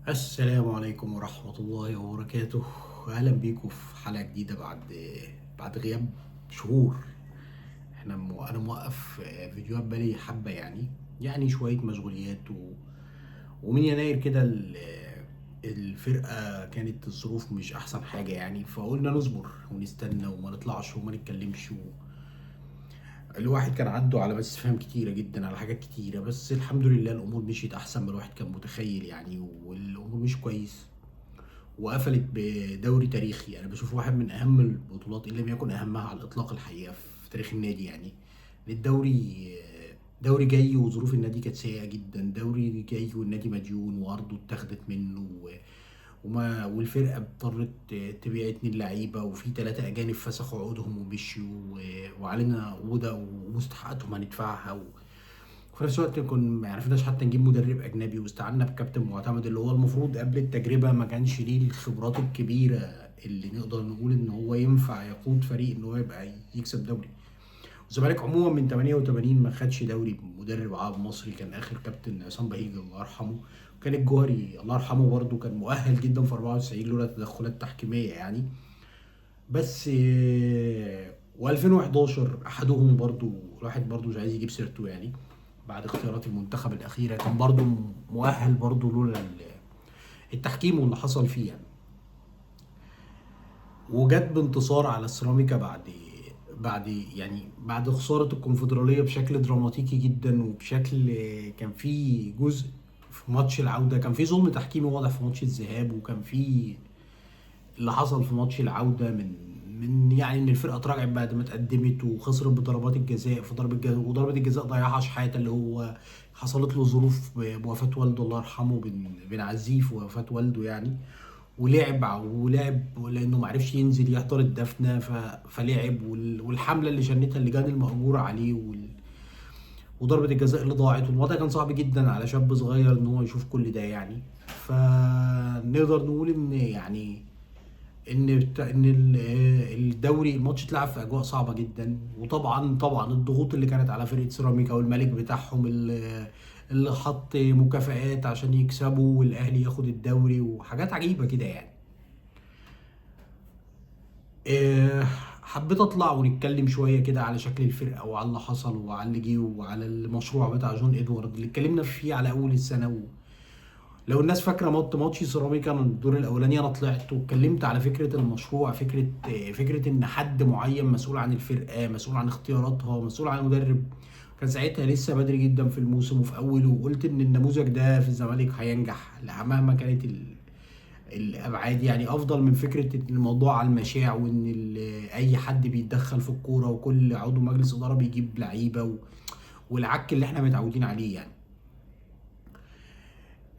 السلام عليكم ورحمة الله وبركاته. أهلا بيكم في حلقة جديدة بعد غياب شهور. أنا موقف فيديوهات بالي حبة، يعني شوية مشغوليات ومن يناير كده الفرقة كانت الظروف مش أحسن حاجة يعني، فقلنا نصبر ونستنى وما نطلعش وما نتكلمش. الواحد كان عنده علامات استفهام كتيرة جدا على حاجات كتيرة، بس الحمد لله الأمور مشيت أحسن ما الواحد كان متخيل يعني، والأمور مش كويس وقفلت بدوري تاريخي. أنا بشوف واحد من أهم البطولات إن لم يكن أهمها على الإطلاق الحقيقة في تاريخ النادي يعني. الدوري دوري جاي وظروف النادي كانت سيئة جدا، دوري جاي والنادي مديون وأرضه اتاخدت منه والفرقة اضطرت تبيع 2 لعيبة، وفي 3 أجانب فسخوا عقودهم ومشيوا وعلينا وده ومستحقاتهم هندفعها، وفي نفس الوقت كنا ما عرفناش حتى نجيب مدرب أجنبي، واستعنا بكابتن معتمد اللي هو المفروض قبل التجربة ما كانش ليه الخبرات الكبيرة اللي نقدر نقول إن هو ينفع يقود فريق إن هو يبقى يكسب دوري. الزمالك عموما من 88 ما خدش دوري بمدرب عام مصري، كان آخر كابتن عصام بهيج الله يرحمه، وكان الجوهري الله يرحمه برضه كان مؤهل جدا في 94 لولا تدخلات تحكيمية يعني. بس و2011 أحدهم برضه الواحد برضه مش عايز يجيب سيرته يعني، بعد اختيارات المنتخب الأخيرة كان برضه مؤهل برضه لولا التحكيم واللي حصل فيه يعني. وجت بانتصار على السيراميكا بعد خسارة الكونفدرالية بشكل دراماتيكي جدا، وبشكل كان في جزء في ماتش العودة كان في ظلم تحكيمي واضح في ماتش الذهاب، وكان في اللي حصل في ماتش العودة من يعني ان الفرقة اتراجعت بعد ما اتقدمت وخسرت بضربات الجزاء في ضربة جزاء، وضربة الجزاء ضيعها شحاتة اللي هو حصلت له ظروف بوفاة والده الله يرحمه، بن عزيف ووفاة والده يعني، ولعب لانه ما عرفش ينزل يحضر الدفنه فلعب، والحمله اللي شنتها اللجان المأجوره عليه وضربه الجزاء اللي ضاعت، والوضع كان صعب جدا على شاب صغير ان هو يشوف كل ده يعني. فنقدر نقول ان يعني ان ان الدوري الماتش اتلعب في اجواء صعبة جدا، وطبعا الضغوط اللي كانت على فرقه سيراميكا والملك بتاعهم اللي حط مكافآت عشان يكسبوا والاهلي ياخد الدوري وحاجات عجيبة كده يعني. حبيت اطلع ونتكلم شوية كده على شكل الفرقة وعلى اللي حصل وعلى اللي جه وعلى المشروع بتاع جون ادوارد اللي اتكلمنا فيه على اول السنة. لو الناس فاكره ماتش سيراميكا من الدور الاولاني انا طلعت واتكلمت على فكرة المشروع، فكرة ان حد معين مسؤول عن الفرقة، مسؤول عن اختياراتها، مسؤول عن المدرب. كان ساعتها لسه بدري جدا في الموسم وفي اوله، وقلت ان النموذج ده في الزمالك هينجح مهما كانت الابعاد يعني، افضل من فكرة ان الموضوع على المشاع وان اي حد بيتدخل في الكورة وكل عضو مجلس ادارة بيجيب لعيبة والعك اللي احنا متعودين عليه يعني.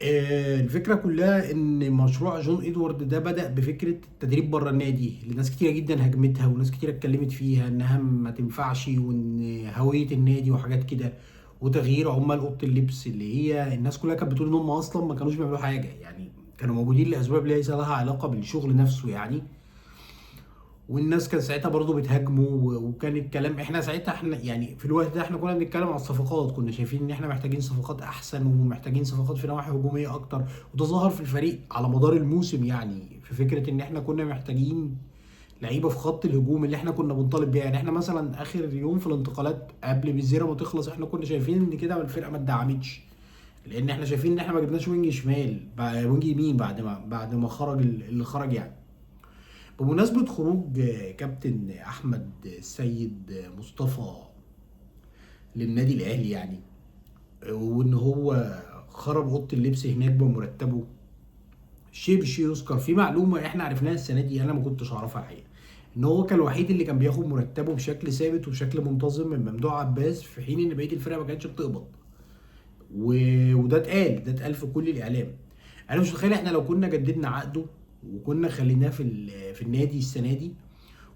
الفكرة كلها ان مشروع جون ادوارد ده بدا بفكره التدريب بره النادي اللي ناس كتيرة جدا هاجمتها وناس كتيرة اتكلمت فيها انها ما تنفعش وان هوية النادي وحاجات كده، وتغيير عمال اوضة اللبس اللي هي الناس كلها كانت بتقول ان هم اصلا ما كانوش بيعملوا حاجة يعني، كانوا موجودين لاسباب ليس لها علاقة بالشغل نفسه يعني. والناس كان ساعتها برضو بتهاجمه، وكان الكلام احنا ساعتها احنا يعني في الوقت ده احنا كنا بنتكلم على الصفقات، كنا شايفين ان احنا محتاجين صفقات احسن ومحتاجين صفقات في نواحي هجومية اكتر، وده ظهر في الفريق على مدار الموسم يعني، في فكرة ان احنا كنا محتاجين لعيبة في خط الهجوم اللي احنا كنا بنطالب بيها يعني. احنا مثلا اخر يوم في الانتقالات قبل بالزيره ما تخلص احنا كنا شايفين ان كده الفرقة ما اتدعمتش، لان احنا شايفين ان احنا ما جبناش wing شمال wing يمين بعد ما خرج اللي خرج يعني. بمناسبة خروج كابتن أحمد السيد مصطفى للنادي الأهلي يعني، وإن هو خرب أوضة اللبس هناك بمرتبه، شيء بالشيء يذكر. في معلومة إحنا عرفناها السنة دي أنا ما كنتش أعرفها الحقيقة، إن هو كان الوحيد اللي كان بياخد مرتبه بشكل ثابت وبشكل منتظم من ممدوح عباس، في حين إن بقية الفرقة ما كانتش بتقبض، وده اتقال، ده اتقال في كل الإعلام. أنا مش متخيل إحنا لو كنا جددنا عقده وكنا خليناه في النادي السنة دي،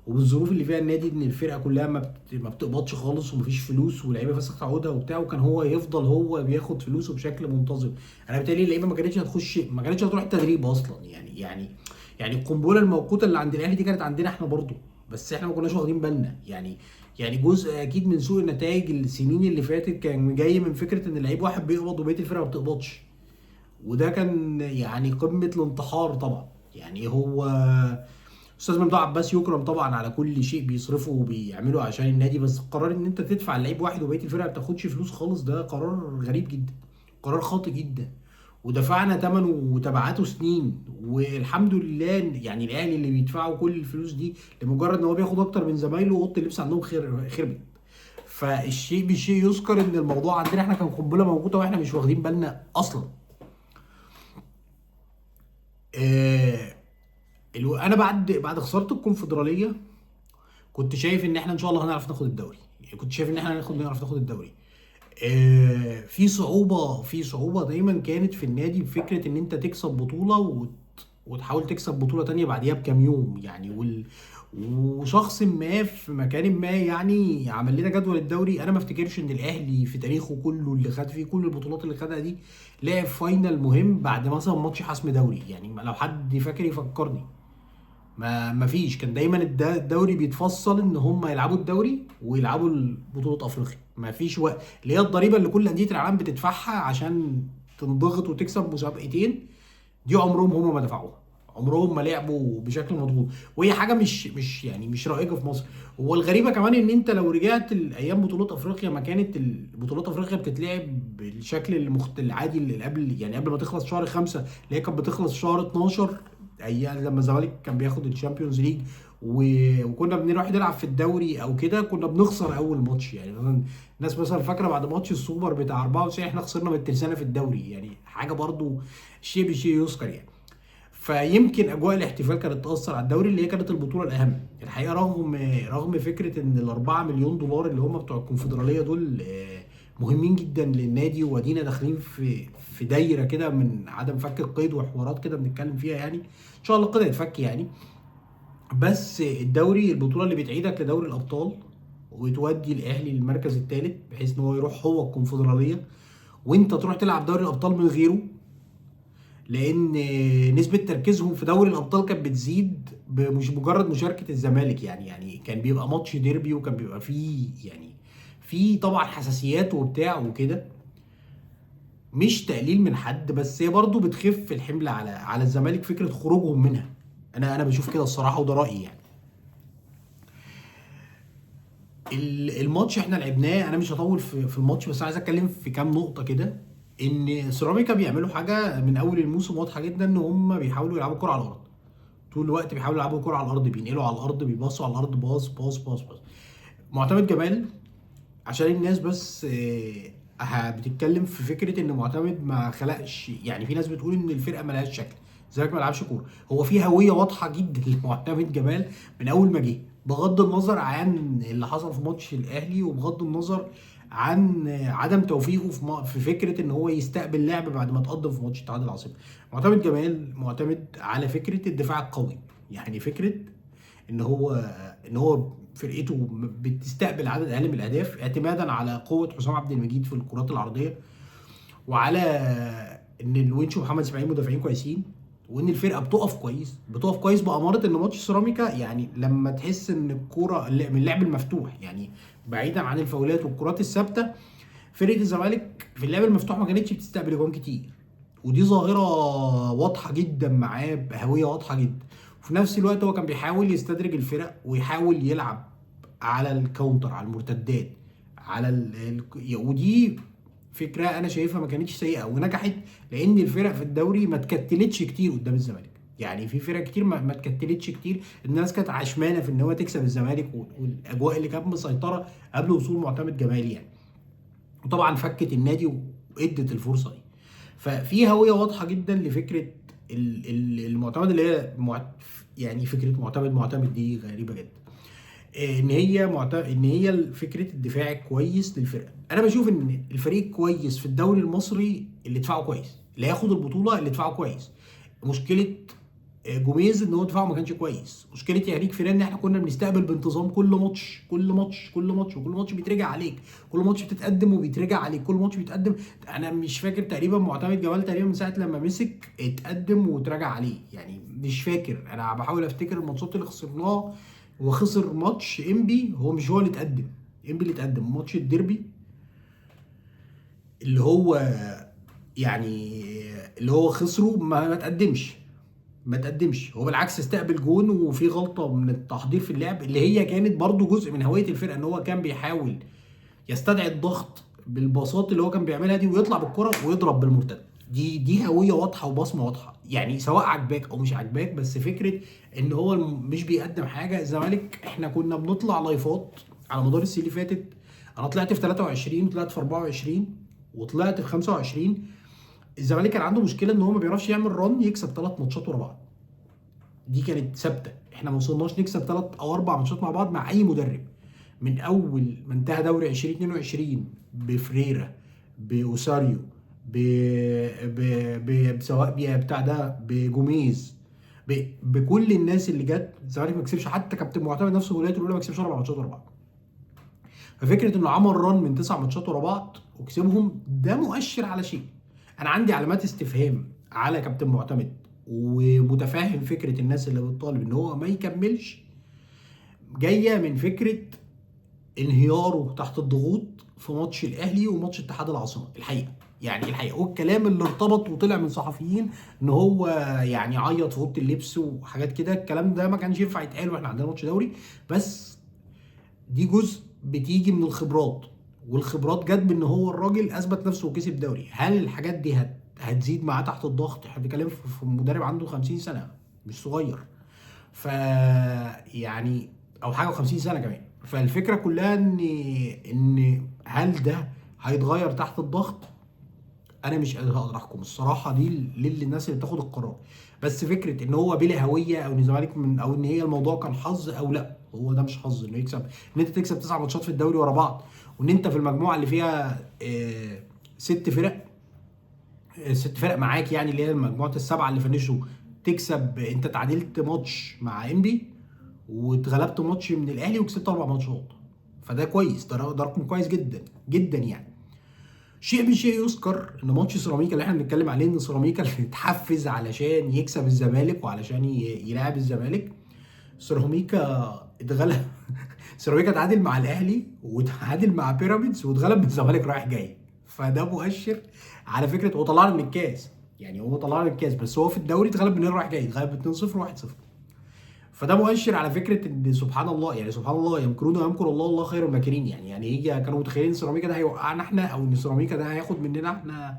وبالظروف اللي فيها النادي ان الفرقة كلها ما بتقبضش خالص ومفيش فلوس واللعيبة فسخت عقودها وبتاع، وكان هو يفضل هو بياخد فلوسه بشكل منتظم. انا بالتالي اللعيبة ما كانتش هتخش، ما كانتش هتروح التدريب اصلا يعني. يعني القنبلة الموقوته اللي عند الاهلي دي كانت عندنا احنا برضو، بس احنا ما كناش واخدين بالنا يعني. يعني جزء اكيد من سوء النتائج السنين اللي فاتت كان جاي من فكرة ان اللعيب واحد بيقبض وبقية الفرقة ما بتقبضش. وده كان يعني قمة الانتحار طبعا. يعني هو استاذ ممدوح عباس يكرم طبعا على كل شيء بيصرفه وبيعمله عشان النادي، بس قرار ان انت تدفع لعيب واحد وبقية الفرقة ما بتاخدش فلوس خالص، ده قرار غريب جدا، قرار خاطئ جدا، ودفعنا ثمنه وتبعاته سنين. والحمد لله يعني الاهلي اللي بيدفعوا كل الفلوس دي لمجرد ان هو بياخد اكتر من زمايله، اوضة اللبس عندهم خربت. فالشيء بالشيء يذكر ان الموضوع عندنا احنا كان قنبلة موجودة واحنا مش واخدين بالنا اصلا. انا بعد خسارة الكونفدراليه كنت شايف ان احنا ان شاء الله هنعرف ناخد الدوري، يعني كنت شايف ان احنا نعرف ناخد الدوري. في صعوبة دايما كانت في النادي بفكره ان انت تكسب بطوله وتحاول تكسب بطوله تانية بعديها بكام يوم يعني. وشخص ما في مكان ما يعني عمل لنا جدول الدوري. انا ما افتكرش ان الاهلي في تاريخه كله اللي خد فيه كل البطولات اللي خدها دي لعب final مهم بعد مثلا ماتش حسم دوري، يعني لو حد فاكر يفكرني. ما فيش، كان دايما الدوري بيتفصل ان هم يلعبوا الدوري ويلعبوا بطولة افريقيا، ما فيش وقت اللي هي الضريبة اللي كل اندية العالم بتدفعها عشان تنضغط وتكسب مسابقتين دي، عمرهم هم ما دفعوها، عمرهم ما لعبوا بشكل مضغوط، وهي حاجة مش يعني مش رائجة في مصر. والغريبة كمان ان انت لو رجعت لايام بطولات افريقيا، ما كانت بطولات افريقيا بتتلعب بالشكل العادي اللي قبل، يعني قبل ما تخلص شهر 5 اللي هي كانت بتخلص شهر 12، ايام لما الزمالك كان بياخد ال Champions League وكنا بنروح نلعب في الدوري او كده، كنا بنخسر اول ماتش. يعني مثلا الناس مثلا فاكره بعد ماتش السوبر بتاع 94 احنا خسرنا من الترسانه في الدوري، يعني حاجة برضو شيء بشيء يذكر يعني. فيمكن اجواء الاحتفال كانت تاثر على الدوري اللي هي كانت البطولة الاهم الحقيقة، رغم فكرة ان ال 4 مليون دولار اللي هم بتوع الكونفدراليه دول مهمين جدا للنادي، وادينا داخلين في دايرة كده من عدم فك القيد وحوارات كده بنتكلم فيها، يعني ان شاء الله القيد هيتفك يعني. بس الدوري البطولة اللي بتعيدك لدوري الابطال وتودي الاهلي للمركز الثالث بحيث ان هو يروح هو الكونفدراليه وانت تروح تلعب دوري الابطال من غيره، لان نسبه تركيزهم في دوري الابطال كانت بتزيد مش مجرد مشاركة الزمالك، يعني كان بيبقى ماتش ديربي وكان بيبقى فيه يعني في طبعا حساسيات وبتاع وكده، مش تقليل من حد، بس هي برضو بتخف الحمل على الزمالك فكرة خروجهم منها. انا بشوف كده الصراحة، وده رايي يعني. الماتش احنا لعبناه، انا مش هطول في الماتش، بس عايز اتكلم في كام نقطة كده. ان سيراميكا بيعملوا حاجة من اول الموسم واضحة جدا، ان هم بيحاولوا يلعبوا كره على الارض طول الوقت، بيحاولوا يلعبوا كره على الارض، بينقلوا على الارض، بيباصوا على الارض، باص باص باص باص. معتمد جمال، عشان الناس بس بتتكلم في فكرة ان معتمد ما خلقش، يعني في ناس بتقول ان الفرقة ما لهاش شكل، الزمالك ما لعبش كورة، هو في هوية واضحة جدا لمعتمد جمال من اول ما جه، بغض النظر عن اللي حصل في ماتش الاهلي، وبغض النظر عن عدم توفيقه في فكرة ان هو يستقبل لعب بعد ما تقدم في ماتش اتحاد العاصمة. معتمد جمال معتمد على فكرة الدفاع القوي، يعني فكرة ان هو فرقته بتستقبل عدد اقل من الاهداف اعتمادا على قوة حسام عبد المجيد في الكرات العرضية، وعلى ان الونش ومحمد اسماعيل مدافعين كويسين، وان الفرقة بتقف كويس، بامارة ان ماتش سيراميكا يعني لما تحس ان الكورة من اللعب المفتوح، يعني بعيدا عن الفاولات والكرات الثابتة، فرقه الزمالك في اللعب المفتوح ما كانتش بتستقبل اجوان كتير، ودي ظاهره واضحة جدا معاه بهوية واضحة جدا. وفي نفس الوقت هو كان بيحاول يستدرج الفرق ويحاول يلعب على ال counter، على المرتدات، على ودي فكرة انا شايفها ما كانتش سيئه ونجحت، لان الفرق في الدوري ما تكتلتش كتير قدام الزمالك، يعني في فرق كتير ما تكتلتش كتير، الناس كانت عشمانه في ان هو تكسب الزمالك، والاجواء اللي كانت مسيطرة قبل وصول معتمد جمال يعني، وطبعا فكت النادي وادت الفرصة دي. ففي هوية واضحة جدا لفكرة المعتمد اللي هي يعني فكرة معتمد دي غريبة جدا، ان هي ان هي فكرة الدفاع كويس للفرقة. انا بشوف ان الفريق كويس في الدوري المصري اللي دفاعه كويس، اللي هياخد البطولة اللي دفاعه كويس. مشكلة جوميز ان هو دفاعه ما كانش كويس، مشكلة يانيك فيران ان احنا كنا بنستقبل بانتظام كل ماتش كل ماتش كل ماتش، وكل ماتش بيترجع عليك، كل ماتش بتتقدم وبيترجع عليك، كل ماتش بيتقدم. انا مش فاكر تقريبا معتمد جمال تقريبا من ساعة لما مسك اتقدم وتراجع عليه، يعني مش فاكر، انا بحاول افتكر الماتشات اللي خسرناها. وخسر ماتش انبي، هو مش هو اللي اتقدم، انبي اللي اتقدم ماتش الديربي اللي هو يعني اللي هو خسره ما تقدمش، ما تقدمش. هو بالعكس استقبل جون، وفي غلطه من التحضير في اللعب اللي هي كانت برضو جزء من هوية الفرقة، ان هو كان بيحاول يستدعي الضغط بالباصات اللي هو كان بيعملها دي، ويطلع بالكرة ويضرب بالمرتده. دي هوية واضحة وبصمه واضحة، يعني سواء عجباك او مش عجباك، بس فكرة ان هو مش بيقدم حاجة. الزمالك احنا كنا بنطلع لايفات على مدار السنة اللي فاتت، انا طلعت في 23 وطلعت في 24 وطلعت في 25. الزمالك كان عنده مشكلة ان هو ما بيعرفش يعمل run يكسب 3 ماتشات ورا بعض، دي كانت ثابتة. احنا ما وصلناش نكسب 3 او 4 ماتشات مع بعض مع اي مدرب من اول ما انتهى دوري 2022 بفريرا، باوساريو، ب ب ب سواء بتاع ده، بجوميز، بكل الناس اللي جت. الزمالك ما كسبش، حتى كابتن معتمد نفسه ولايته الاولى ما كسبش 4 ماتشات ورا بعض. ففكره انه عمل run من 9 ماتشات ورا بعض وكسبهم، ده مؤشر على شيء. انا عندي علامات استفهام على كابتن معتمد، ومتفهم فكرة الناس اللي بتطالب ان هو ما يكملش، جاية من فكرة انهياره تحت الضغوط في ماتش الاهلي وماتش اتحاد العاصمة. الحقيقة يعني الحقيقة، والكلام اللي ارتبط وطلع من صحفيين ان هو يعني عيط في اوضة اللبس وحاجات كده، الكلام ده ما كانش ينفع يتقال واحنا عندنا ماتش دوري. بس دي جزء بتيجي من الخبرات، والخبرات جت بان هو الراجل اثبت نفسه وكسب دوري. هل الحاجات دي هتزيد معاه تحت الضغط؟ احنا بنتكلم في مدرب عنده 50 سنة، مش صغير، ف يعني او حاجة و50 سنة كمان. فالفكرة كلها ان هل ده هيتغير تحت الضغط؟ انا مش قادر اقدر احكم الصراحة، دي للناس اللي بتاخد القرار. بس فكرة ان هو بلا هوية، او ان الزمالك من، او ان هي الموضوع كان حظ او لا، هو ده مش حظ انه يكسب، ان انت تكسب 9 ماتشات في الدوري ورا بعض، وان انت في المجموعة اللي فيها 6 فرق، 6 فرق معاك، يعني اللي هي المجموعة ال7 اللي فنشوا، تكسب. انت تعادلت ماتش مع انبي واتغلبت ماتش من الاهلي وكسبت 4 ماتشات، فده كويس، ده رقم كويس جدا جدا. يعني شيء بشيء يذكر ان ماتش سيراميكا اللي احنا بنتكلم عليه، ان سيراميكا اللي اتحفز علشان يكسب الزمالك وعلشان يلاعب الزمالك، سيراميكا اتغلب. سيراميكا اتعادل مع الاهلي وتعادل مع بيراميدز واتغلب من الزمالك رايح جاي. فده مؤشر على فكرة، هو طلعنا من الكاس، يعني هو طلعنا من الكاس، بس هو في الدوري اتغلب من رايح جاي، اتغلب 2-0 و1-0. فده مؤشر على فكرة ان سبحان الله، يعني سبحان الله يمكرون ويمكر الله، الله خير الماكرين. يعني هي كانوا متخيلين سيراميكا ده هيوقعنا احنا، او ان سيراميكا ده هياخد مننا احنا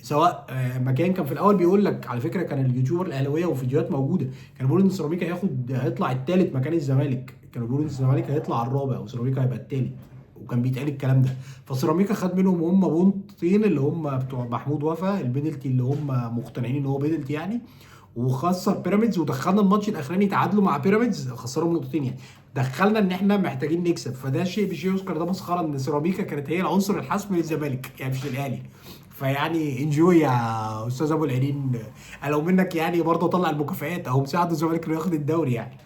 سواء مكان. كان في الاول بيقول لك على فكرة، كان ال YouTuber الاهلاوية وفيديوهات موجودة كانوا بيقولوا ان سيراميكا هيطلع الثالث مكان الزمالك، كانوا بيقولوا ان الزمالك هيطلع الرابع وسيراميكا هيبقى الثالث، وكان بيتقال الكلام ده. فسيراميكا خد منهم هم بونتين اللي هم بتوع محمود وفا، البنالتي اللي هم مقتنعين ان هو بنالتي يعني، وخسر بيراميدز، ودخلنا الماتش الاخراني تعادلوا مع بيراميدز، خسرهم نقطتين، يعني دخلنا ان احنا محتاجين نكسب. فده شيء بشيء يذكر، ده مسخرة ان سيراميكا كانت هي العنصر الحاسم للزمالك يعني مش للاهلي. فيعني enjoy يا استاذ ابو العينين، لو منك يعني برضه طلع المكافآت او مساعد الزمالك انه ياخد الدوري يعني.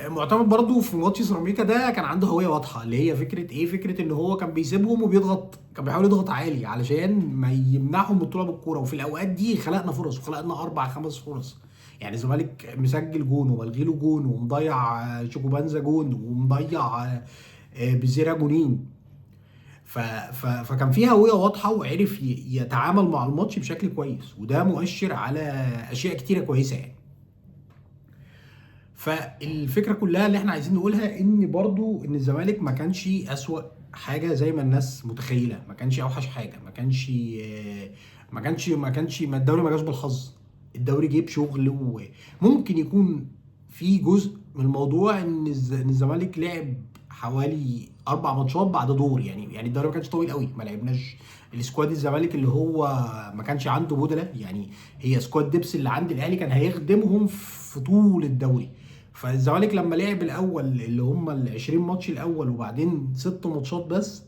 معتمد برضه في ماتش سيراميكا ده كان عنده هوية واضحة، اللي هي فكرة ايه؟ فكرة ان هو كان بيسيبهم وبيضغط، كان بيحاول يضغط عالي علشان ما يمنعهم من الطلوع بالكورة. وفي الاوقات دي خلقنا فرص، وخلقنا 4 5 فرص. يعني الزمالك مسجل جون وملغي له جون، ومضيع شوكوبانزا جون، ومضيع بزيرا جونين. فكان فيها هوية واضحة، وعرف يتعامل مع الماتش بشكل كويس، وده مؤشر على اشياء كتيرة كويسة يعني. فالفكرة كلها اللي احنا عايزين نقولها ان برضو ان الزمالك ما كانش اسوأ حاجة زي ما الناس متخيله، ما كانش اوحش حاجة، ما كانش ما كانش ما كانش ما الدوري ما جاش بالحظ، الدوري جه بشغل. وممكن يكون في جزء من الموضوع ان الزمالك لعب حوالي 4 ماتشات بعد دور، يعني الدوري ما كانش طويل قوي، ما لعبناش ال squad الزمالك اللي هو ما كانش عنده بدله، يعني هي squad depth اللي عند الاهلي كان هيخدمهم في طول الدوري. فالزمالك لما لعب الاول اللي هم ال 20 ماتش الاول وبعدين 6 ماتشات بس،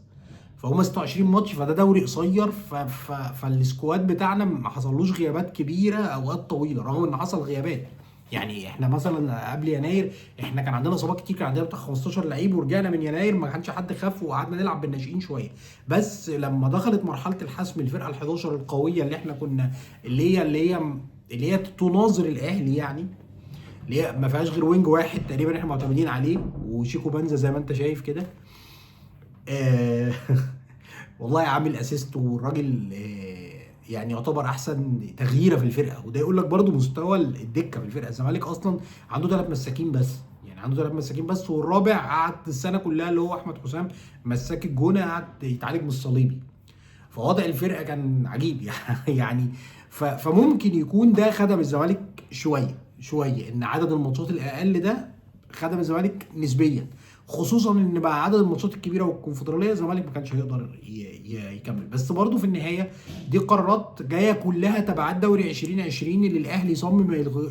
فهم 26 ماتش، فده دوري قصير. فال squad بتاعنا ما حصلوش غيابات كبيرة اوقات طويلة، رغم ان حصل غيابات. يعني احنا مثلا قبل يناير احنا كان عندنا اصابات كتير، كان عندنا بتاع 15 لعيب، ورجعنا من يناير ما كانش حد خف وقعدنا نلعب بالناشئين شوية. بس لما دخلت مرحلة الحسم الفرقة ال11 القوية اللي احنا كنا اللي هي تناظر الاهلي، يعني اللي هي ما فيهاش غير wing واحد تقريبا احنا معتمدين عليه، وشيكو بانزا زي ما انت شايف كده. والله عامل assist، والراجل يعني يعتبر احسن تغييره في الفرقة. وده يقول لك برده مستوى الدكة في الفرقة. الزمالك اصلا عنده 3 مساكين بس، يعني عنده 3 مساكين بس، والرابع قعد السنة كلها اللي هو احمد حسام مساك الجونه قعد يتعالج من الصليبي. فوضع الفرقة كان عجيب يعني. فممكن يكون ده خدم الزمالك شوية شوية، ان عدد الماتشات الاقل ده خدم الزمالك نسبيا، خصوصا ان بقى عدد الماتشات الكبيرة والكونفدراليه الزمالك ما كانش هيقدر يكمل. بس برضه في النهاية دي قرارات جاية كلها تبعات دوري 2020 اللي الاهلي صمم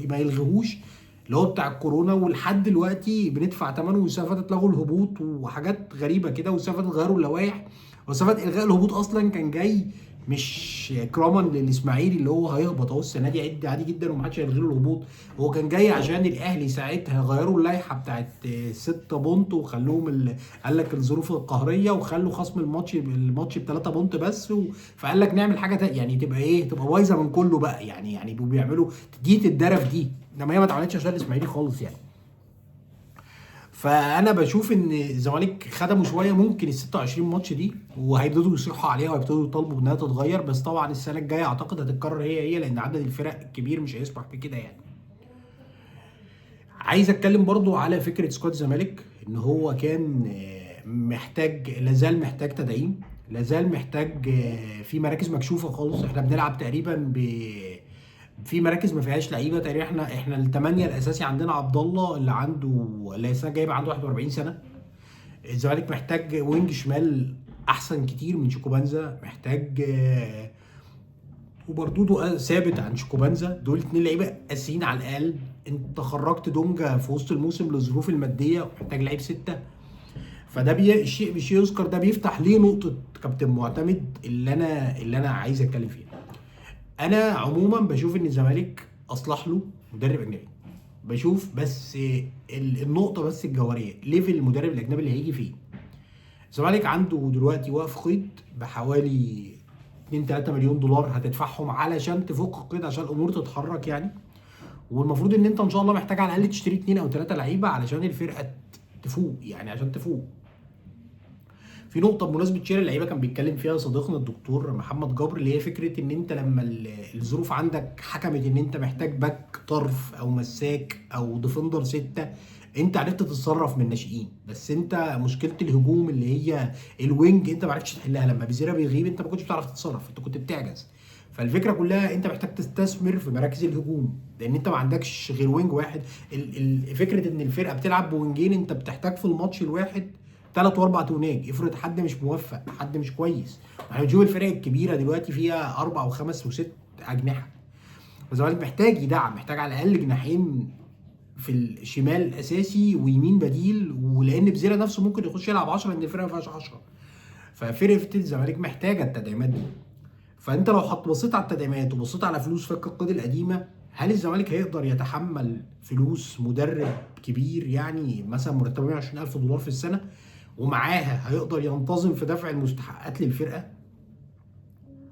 ما يلغيهوش، اللي هو بتاع الكورونا، ولحد دلوقتي بندفع ثمنه، وسافت لغوا الهبوط وحاجات غريبة كده، وسافت غيروا اللوائح، وسافت الغاء الهبوط اصلا كان جاي مش اكراما للاسماعيلي اللي هو هيهبط اهو السنة دي عد عادي جدا ومحدش هيلغي له الهبوط، هو كان جاي عشان الاهلي ساعتها غيروا اللائحة بتاعت 6 point وخلوهم قال لك الظروف القهريه، وخلوا خصم الماتش ب 3 point بس، فقال لك نعمل حاجة يعني تبقى ايه، تبقى بايظة من كله بقى، يعني بيعملوا دي تتدرف دي، انما هي ما اتعملتش عشان الاسماعيلي خالص يعني. فانا بشوف ان الزمالك خدموا شوية ممكن ال 26 ماتش دي، وهيبتدوا يصيحوا عليها وهيبتدوا يطالبوا انها تتغير، بس طبعا السنة الجاية اعتقد هتتكرر هي لان عدد الفرق الكبير مش هيسمح بكده يعني. عايز اتكلم برضو على فكرة squad الزمالك، ان هو كان محتاج، لازال محتاج تدعيم، لازال محتاج في مراكز مكشوفة خالص. احنا بنلعب تقريبا في مراكز ما فيهاش لعيبة تقريبا. احنا الثمانية الاساسي عندنا عبد الله اللي عنده اللي السنة الجاية عنده 41 سنة. الزمالك محتاج wing شمال احسن كتير من شيكوبانزا، محتاج وبردودو ثابت عن شيكوبانزا، دول اتنين لعيبة اساسيين على الاقل. انت خرجت دونجا في وسط الموسم للظروف المادية ومحتاج لعيب 6، فده الشيء مش يذكر، ده بيفتح ليه نقطة كابتن معتمد اللي انا عايز اتكلم فيها. انا عموما بشوف ان الزمالك اصلح له مدرب اجنبي، بشوف بس النقطة بس الجوهرية، level المدرب الاجنبي اللي هيجي فيه. الزمالك عنده دلوقتي وقف قيد بحوالي 2-3 مليون دولار هتدفعهم علشان تفك القيد، عشان الامور تتحرك يعني. والمفروض ان انت ان شاء الله محتاج على الاقل تشتري 2 أو 3 لعيبة علشان الفرقة تفوق يعني، عشان تفوق. في نقطة بمناسبة شراء اللعيبة كان بيتكلم فيها صديقنا الدكتور محمد جبر، اللي هي فكرة ان انت لما الظروف عندك حكمت ان انت محتاج back طرف او مساك او defender 6، انت عرفت تتصرف من الناشئين، بس انت مشكلة الهجوم اللي هي ال wing انت ما عرفتش تحلها. لما بيزيرا بيغيب انت ما كنتش بتعرف تتصرف، انت كنت بتعجز. فالفكرة كلها انت محتاج تستثمر في مراكز الهجوم، لان انت ما عندكش غير wing واحد. فكرة ان الفرقة بتلعب بوينجين، انت بتحتاج في الماتش الواحد 3 و4 توناج، افرض حد مش موفق، حد مش كويس. احنا بنشوف الفرق الكبيرة دلوقتي فيها 4 و5 و6 اجنحة. الزمالك محتاج يدعم، محتاج على الاقل جناحين في الشمال الاساسي ويمين بديل، ولان بزيرة نفسه ممكن يخش يلعب 10 لان الفرقة ما فيهاش 10. ففرقه الزمالك محتاجه التدعيمات دي. فانت لو بصيت على التدعيمات وبصيت على فلوس فك القيد القديمة، هل الزمالك هيقدر يتحمل فلوس مدرب كبير يعني مثلا مرتبه 120,000 دولار في السنة، ومعاها هيقدر ينتظم في دفع المستحقات للفرقة؟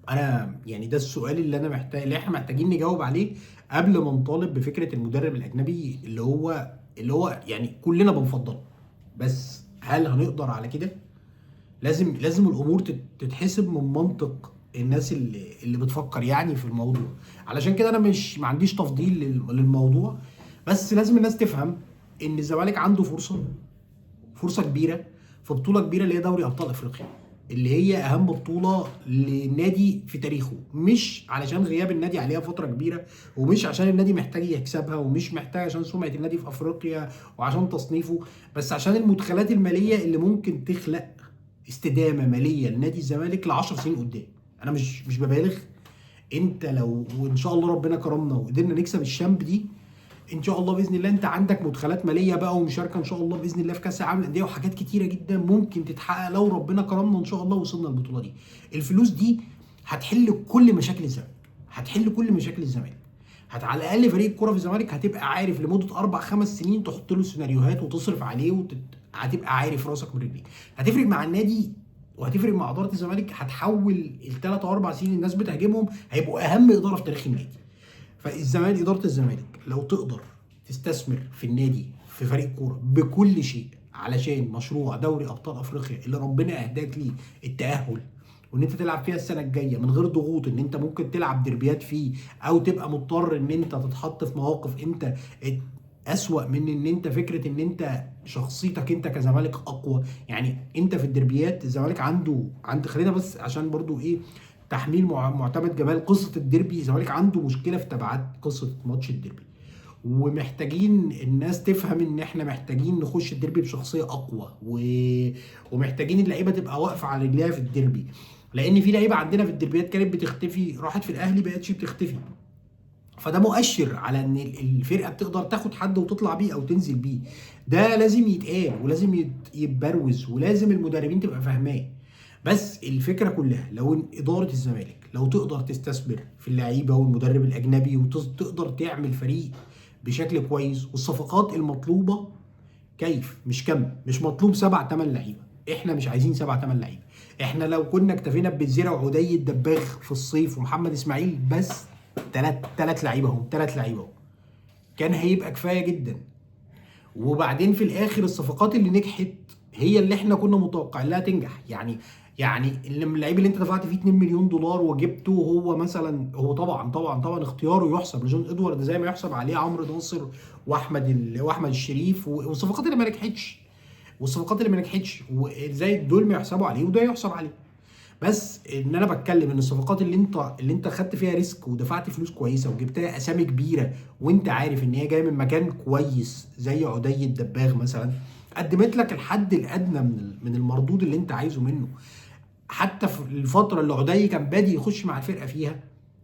انا يعني ده السؤال اللي انا محتاج، اللي احنا محتاجين نجاوب عليه قبل ما نطالب بفكره المدرب الاجنبي اللي هو يعني كلنا بنفضله، بس هل هنقدر على كده؟ لازم الامور تتحسب من منطق الناس اللي بتفكر يعني في الموضوع. علشان كده انا مش ما عنديش تفضيل للموضوع، بس لازم الناس تفهم ان الزمالك عنده فرصة كبيرة في بطوله كبيرة اللي هي دوري ابطال افريقيا، اللي هي اهم بطوله للنادي في تاريخه، مش علشان غياب النادي عليها فترة كبيرة، ومش عشان النادي محتاج يكسبها، ومش محتاج عشان سمعه النادي في افريقيا وعشان تصنيفه، بس عشان المدخلات المالية اللي ممكن تخلق استدامه ماليه لنادي الزمالك ل10 سنين قدام. انا مش ببالغ، انت لو وان شاء الله ربنا كرمنا وقدرنا نكسب الشامب دي ان شاء الله باذن الله، انت عندك مدخلات ماليه بقى ومشاركة ان شاء الله باذن الله في كاس العالم للاندية وحاجات كتيرة جدا ممكن تتحقق لو ربنا كرمنا ان شاء الله وصلنا البطولة دي. الفلوس دي هتحل كل مشاكل الزمالك، هتحل كل مشاكل الزمالك. على الاقل فريق الكورة في الزمالك هتبقى عارف لمدة 4-5 سنين تحط له سيناريوهات وتصرف عليه، هتبقى عارف راسك من رجليك. هتفرق مع النادي وهتفرق مع ادارة الزمالك، هتحول ال3 و4 سنين الناس بتهاجمهم هيبقوا اهم ادارة في تاريخ النادي. فالزمالك، ادارة الزمالك لو تقدر تستثمر في النادي في فريق كورة بكل شيء علشان مشروع دوري ابطال افريقيا اللي ربنا اهداك ليه التاهل، وان انت تلعب فيها السنة الجاية من غير ضغوط ان انت ممكن تلعب دربيات فيه او تبقى مضطر ان انت تتحط في مواقف انت اسوأ من ان انت فكرة ان انت شخصيتك انت كزمالك اقوى. يعني انت في الدربيات الزمالك عنده عند، خلينا بس عشان برضو ايه تحميل معتمد جمال قصة الديربي، الزمالك عنده مشكلة في تبعات قصة ماتش الديربي، ومحتاجين الناس تفهم ان احنا محتاجين نخش الديربي بشخصية اقوى، ومحتاجين اللعيبة تبقى واقفة على رجليها في الديربي، لان في لعيبة عندنا في الديربيات كانت بتختفي، راحت في الاهلي بقتش بتختفي. فده مؤشر على ان الفرقة بتقدر تاخد حد وتطلع بيه او تنزل بيه. ده لازم يتقال ولازم يتبروز ولازم المدربين تبقى فاهماه. بس الفكرة كلها لو ان ادارة الزمالك لو تقدر تستثمر في اللعيبة والمدرب الاجنبي وتقدر تعمل فريق بشكل كويس، والصفقات المطلوبة كيف مش كم، مش مطلوب 7 8 لعيبة، احنا مش عايزين 7 8 لعيبة. احنا لو كنا اكتفينا بالزيره وعدي الدباغ في الصيف ومحمد اسماعيل بس، ثلاث لعيبة هم، 3 لعيبة هم، كان هيبقى كفاية جدا. وبعدين في الاخر الصفقات اللي نجحت هي اللي احنا كنا متوقعين لها تنجح. يعني اللعيب اللي انت دفعت فيه 2 مليون دولار وجبته، هو مثلا هو طبعا طبعا طبعا اختياره يحسب لجون ادوارد زي ما يحسب عليه عمرو ناصر واحمد الشريف، والصفقات اللي ما نجحتش، والصفقات اللي ما نجحتش وزي دول ما يحسبوا عليه وده يحسب عليه. بس ان انا بتكلم ان الصفقات اللي انت خدت فيها risk ودفعت فلوس كويسة وجبتها اسامي كبيرة وانت عارف ان هي جاية من مكان كويس زي عدي الدباغ مثلا، قدمت لك الحد الادنى من المردود اللي انت عايزه منه. حتى في الفترة اللي عدي كان بادي يخش مع الفرقة فيها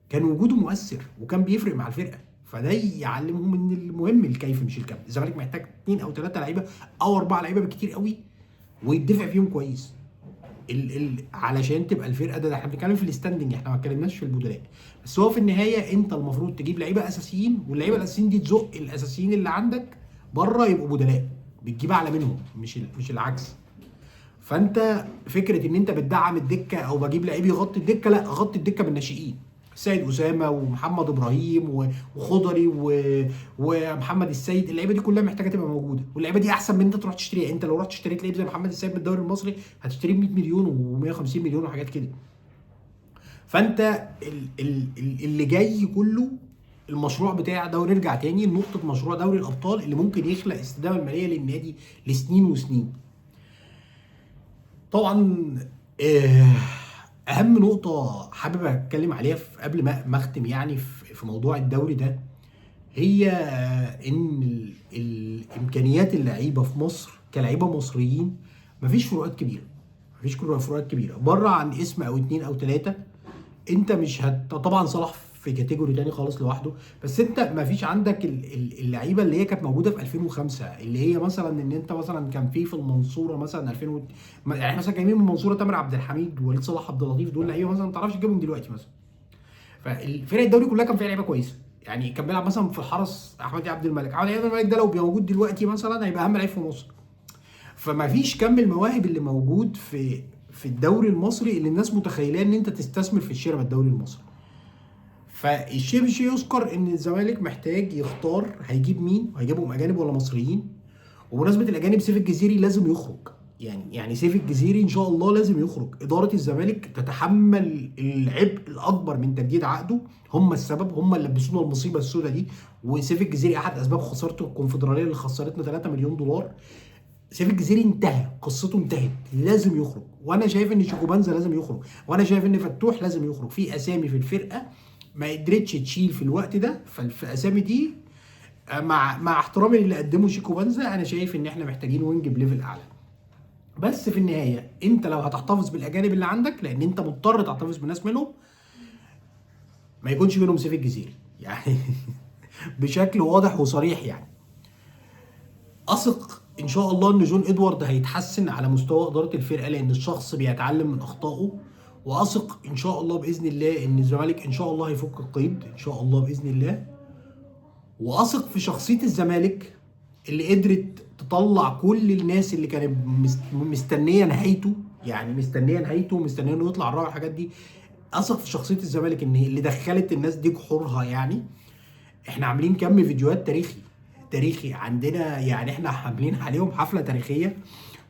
كان وجوده مؤثر وكان بيفرق مع الفرقة. فده يعلمهم ان المهم الكيف مش الكم. الزمالك محتاج 2 أو 3 لعيبة او 4 لعيبة بالكتير قوي ويدفع فيهم كويس علشان تبقى الفرقة. ده احنا بنتكلم في ال standing، احنا ما اتكلمناش في البدلاء. بس هو في النهاية انت المفروض تجيب لعيبة اساسيين، واللعيبة الاساسيين دي تزق الاساسيين اللي عندك بره يبقوا بدلاء، بتجيب اعلى منهم مش العكس. فانت فكرة ان انت بتدعم الدكة او بجيب لعيب يغطي الدكة، لا، غطي الدكة بالناشئين، سيد اسامة ومحمد ابراهيم وخضري ومحمد السيد. اللعيبة دي كلها محتاجه تبقى موجودة، واللعيبة دي احسن من انت تروح تشتريها. انت لو رحت اشتريت لعيب زي محمد السيد من الدوري المصري هتشتريه ب 100 مليون و150 مليون وحاجات كده. فانت اللي جاي كله المشروع بتاع دوري، نرجع تاني لنقطة مشروع دوري الابطال اللي ممكن يخلق استدامه المالية للنادي لسنين وسنين. طبعا اهم نقطة حابب اتكلم عليها قبل ما اختم يعني في موضوع الدوري ده، هي ان الامكانيات اللعيبة في مصر كلعيبه مصريين مفيش فروقات كبيرة، مفيش فروقات كبيرة بره عن اسم او 2 أو 3. انت مش طبعا صلاح في category تاني خالص لوحده، بس انت مفيش عندك اللعيبة اللي هي كانت موجودة في 2005، اللي هي مثلا ان انت مثلا كان في المنصورة مثلا 2000 يعني مثلا جايبين من المنصورة تامر عبد الحميد ووليد صلاح عبد اللطيف، دول لعيبة مثلا ما تعرفش تجيبهم دلوقتي مثلا. فالفرق الدوري كلها كان فيها لعيبة كويسة، يعني كان بيلعب مثلا في الحرس احمد عبد الملك، احمد عبد الملك ده لو موجود دلوقتي مثلا هيبقى اهم لعيب في مصر. فما فيش كم المواهب اللي موجود في الدوري المصري اللي الناس متخيلاه ان انت تستثمر في الشراء بالدوري المصري. فالشيء بالشيء يذكر ان الزمالك محتاج يختار هيجيب مين، وهيجيبهم اجانب ولا مصريين. وبمناسبة الاجانب سيف الجزيري لازم يخرج، يعني سيف الجزيري ان شاء الله لازم يخرج. ادارة الزمالك تتحمل العبء الاكبر من تجديد عقده، هم السبب، هم اللي لبسونا المصيبة السوداء دي. وسيف الجزيري احد اسباب خسارته الكونفدراليه اللي خسرتنا 3 مليون دولار. سيف الجزيري انتهى، قصته انتهت، لازم يخرج. وانا شايف ان شيكوبانزا لازم يخرج، وانا شايف ان فتوح لازم يخرج. في اسامي في الفرقة ما قدرتش تشيل في الوقت ده، فالاسامي دي مع احترامي للي قدمه شيكوبانزا، انا شايف ان احنا محتاجين wing ب level اعلى. بس في النهاية انت لو هتحتفظ بالاجانب اللي عندك، لان انت مضطر تحتفظ بناس منهم، ما يكونش منهم سيف الجزيري يعني بشكل واضح وصريح. يعني اثق ان شاء الله ان جون ادوارد هيتحسن على مستوى ادارة الفرقة، لان الشخص بيتعلم من اخطائه. واثق ان شاء الله باذن الله ان الزمالك ان شاء الله هيفك القيد ان شاء الله باذن الله. واثق في شخصية الزمالك اللي قدرت تطلع كل الناس اللي كانت مستنيه نهايته، يعني مستنيه نهايته ومستنيه انه يطلع الرابع والحاجات دي. اثق في شخصية الزمالك ان اللي دخلت الناس دي جحورها. يعني احنا عاملين كم فيديوهات تاريخي عندنا، يعني احنا عاملين عليهم حفلة تاريخية.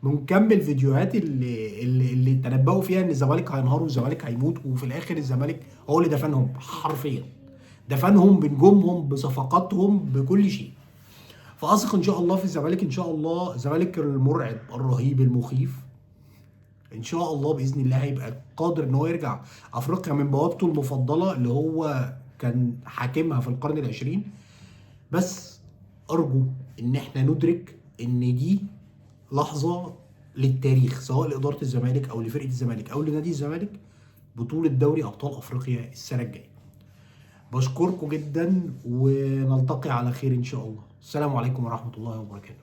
من كم الفيديوهات اللي تنبؤوا فيها ان الزمالك هينهار والزمالك هيموت، وفي الاخر الزمالك هو اللي دفنهم حرفيا، دفنهم بنجومهم بصفقاتهم بكل شيء. فاثق ان شاء الله في الزمالك، ان شاء الله الزمالك المرعب الرهيب المخيف ان شاء الله باذن الله هيبقى قادر ان هو يرجع افريقيا من بوابته المفضلة اللي هو كان حاكمها في القرن العشرين. بس ارجو ان احنا ندرك ان دي لحظة للتاريخ، سواء لادارة الزمالك او لفرقة الزمالك او لنادي الزمالك، بطوله دوري ابطال افريقيا السنة الجاية. بشكركم جدا ونلتقي على خير ان شاء الله. السلام عليكم ورحمة الله وبركاته.